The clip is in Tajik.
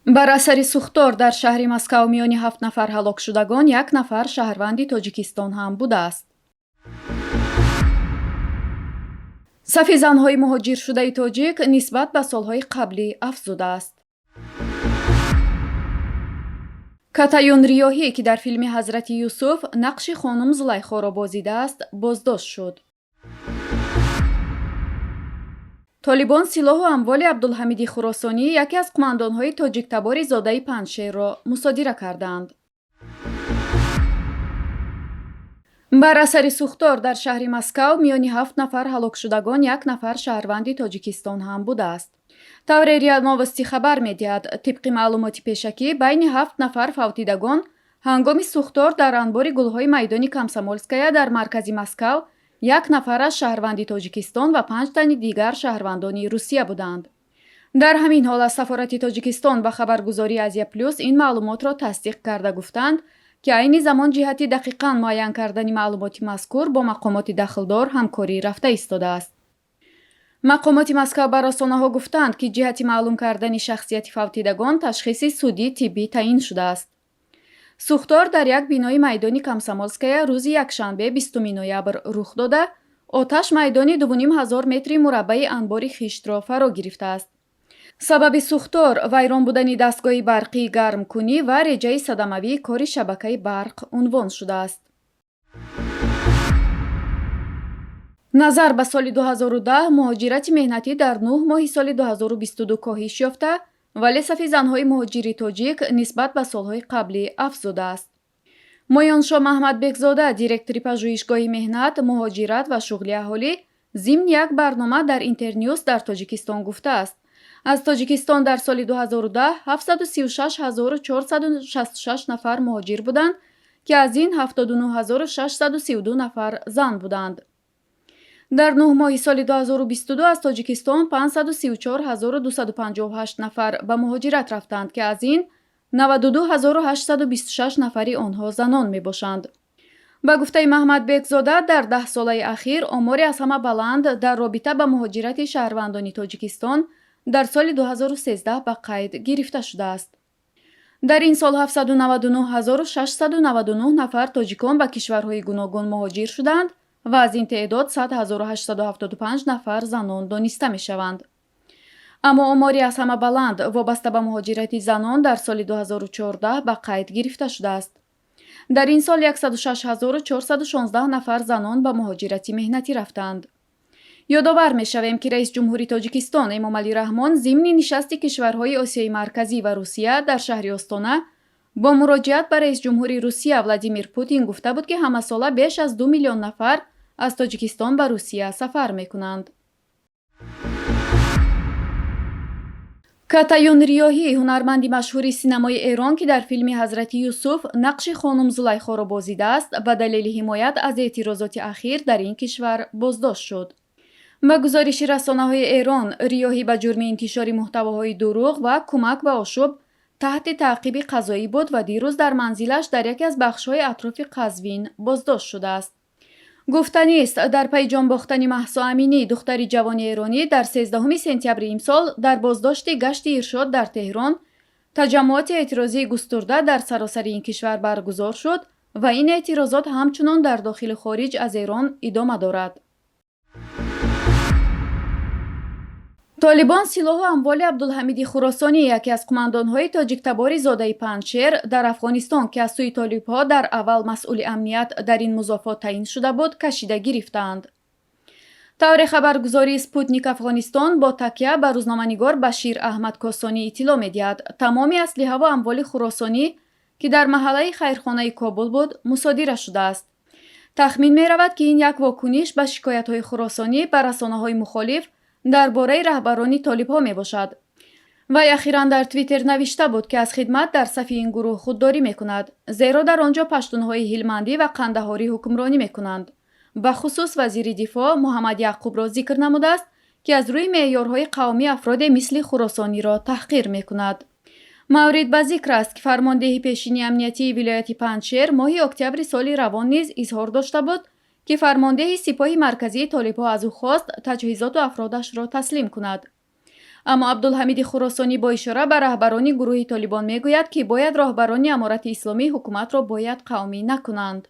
Бар асари сӯхтор дар шаҳри Москав миёни ҳафт нафар ҳалокшудагон як нафар шаҳрванди Тоҷикистон ҳам будааст. Сафи занҳои муҳоҷиршудаи тоҷик нисбат ба солҳои қаблӣ афзудааст. Катаюн Риёҳӣ, ки дар филми Ҳазрати Юсуф нақши хонум Зулайхоро бозидааст, боздошт шуд. Толибон силоҳу амволи Абдулҳамиди Хуросонӣ, яке аз қумандонҳои тоҷиктабори зодаи Панҷшерро мусодира кардаанд. Бар асари сӯхтор дар шаҳри Москав миёни ҳафт нафар ҳалокшудагон як нафар шаҳрванди Тоҷикистон ҳам будааст. Тавре РИА Новости хабар медиҳад, тибқи маълумоти пешакӣ, байни ҳафт нафар фавтидагон ҳангоми сӯхтор дар анбори гулҳои майдони Комсомолская дар маркази Москав як нафараш шаҳрванди Тоҷикистон ва панҷ тани дигар шаҳрвандони Русия буданд. Дар ҳамин ҳол аз сафорати Тоҷикистон ба хабаргузории Азия Плюс ин маълумотро тасдиқ карда гуфтанд, ки айни замон ҷиҳати дақиқан муайян кардани маълумоти мазкур бо мақомоти дахлдор ҳамкорӣ рафта истодааст. Мақомоти Москав ба расонаҳо гуфтанд, ки ҷиҳати маълум кардани шахсияти фавтидагон ташхиси судӣ тиббӣ таъин шудааст. Сӯхтор дар як бинои майдони Комсомолская рӯзи якшанбе, 20 ноябр рух дода, оташ майдони 2500 метри мураббаи анбори хиштро фаро гирифтааст. Сабаби сӯхтор вайрон будани дастгоҳи барқии гармкунӣ ва реҷаи садамавии кори шабакаи барқ унвон шудааст. Назар ба соли 2010 муҳоҷирати меҳнатӣ дар 9 моҳи соли 2022 коҳиш ёфта, вале сафи занҳои муҳоҷири тоҷик нисбат ба солҳои қаблӣ афзудааст. Моёншо Маҳмадбекзода, директори пажӯҳишгоҳи меҳнат, муҳоҷират ва шуғли аҳолӣ, зимни як барнома дар Интернюс дар Тоҷикистон гуфтааст: аз Тоҷикистон дар соли 2010 736 466 нафар муҳоҷир буданд, ки аз ин 79 632 нафар зан буданд. Дар 9 моҳи соли 2022 аз Тоҷикистон 534 258 нафар ба муҳоҷират рафтанд, ки аз ин 92 826 нафари онҳо занон мебошанд. Ба гуфтаи Маҳмадбекзода, дар даҳсолаи ахир омори аз ҳама баланд дар робита ба муҳоҷирати шаҳрвандони Тоҷикистон дар соли 2013 ба қайд гирифта шудааст. Дар ин сол 799 699 нафар тоҷикон ба кишварҳои гуногун муҳоҷир шуданд ва аз ин теъдод 100 875 нафар занон дониста мешаванд. Аммо омори аз ҳама баланд вобаста ба муҳоҷирати занон дар соли 2014 ба қайд гирифта шудааст. Дар ин сол 106 416 нафар занон ба муҳоҷирати меҳнатӣ рафтаанд. Ёдовар мешавем, ки раиси ҷумҳури Тоҷикистон Эмомалӣ Раҳмон зимни нишасти кишварҳои Осиёи Марказӣ ва Русия дар шаҳри Остона бо муроҷиат ба раиси ҷумҳури Русия Владимир Путин гуфта буд, ки ҳамасола беш аз 2 миллион нафар аз Тоҷикистон ба Русия сафар мекунанд. Катаюн Риёҳӣ, ҳунарманди машҳури синамои Эрон, ки дар филми Ҳазрати Юсуф нақши хонум Зулайхоро бозидааст, ба далели ҳимоят аз эътирозоти ахир дар ин кишвар боздошт шуд. Ба гузориши расонаҳои Эрон, Риёҳӣ ба ҷурми интишори муҳтавоҳои дурӯғ ва кӯмак ба ошӯб таҳти таъқиби қазоӣ буд ва дирӯз дар манзилаш дар яке аз бахшҳои атрофи Қазвин боздошт шудааст. Гуфтанист, дар пайи ҷонбохтани Маҳсо Аминӣ, духтари ҷавони эронӣ, дар 13 сентябри имсол дар боздошти гашти иршод дар Теҳрон таҷаммуоти эътирозии густурда дар саросари ин кишвар баргузор шуд ва ин эътирозот ҳамчунон дар дохили хориҷ аз Эрон идома дорад. Толибон силоҳу амволи Абдулҳамиди Хуросонӣ, яке аз қумандонҳои тоҷиктабори зодаи Панҷшер дар Афғонистон, ки аз сӯи толибҳо дар аввал масъули амният дар ин музофот таъин шуда буд, кашида гирифтаанд. Тавре хабаргузории Спутник Афғонистон бо такя ба рӯзноманигор Башир Аҳмад Косонӣ иттилоъ медиҳад, тамоми аслиҳаву амволи Хуросонӣ, ки дар маҳаллаи хайрхонаи Кобул буд, мусодира шудааст. Тахмин меравад, ки ин як вокуниш ба шикоятҳои Хуросонӣ ба расонаҳои мухолиф дар бораи раҳбарони толибҳо мебошад. Вай ахиран дар Твиттер навишта буд, ки аз хидмат дар сафи ин гурӯҳ худдорӣ мекунад, зеро дар он ҷо паштунҳои ҳилмандӣ ва қандаҳорӣ ҳукмронӣ мекунанд. Ба хусус вазири дифоъ Муҳаммад Яъқубро зикр намудааст, ки аз рӯи меъёрҳои қавмӣ афроде мисли Хуросониро таҳқир мекунад. Маврид ба зикр аст, ки фармондеҳи пешини амниятии вилояти Панҷшер моҳи октябри соли равон низ изҳор дошта буд, ки фармондеҳи сипоҳи марказии толибҳо аз ӯ хост таҷҳизоту афродашро таслим кунад. Аммо Абдулҳамиди Хуросонӣ бо ишора ба раҳбарони гурӯҳи Толибон мегӯяд, ки бояд роҳбарони Аморати Исломӣ ҳукуматро бояд қавмӣ накунанд.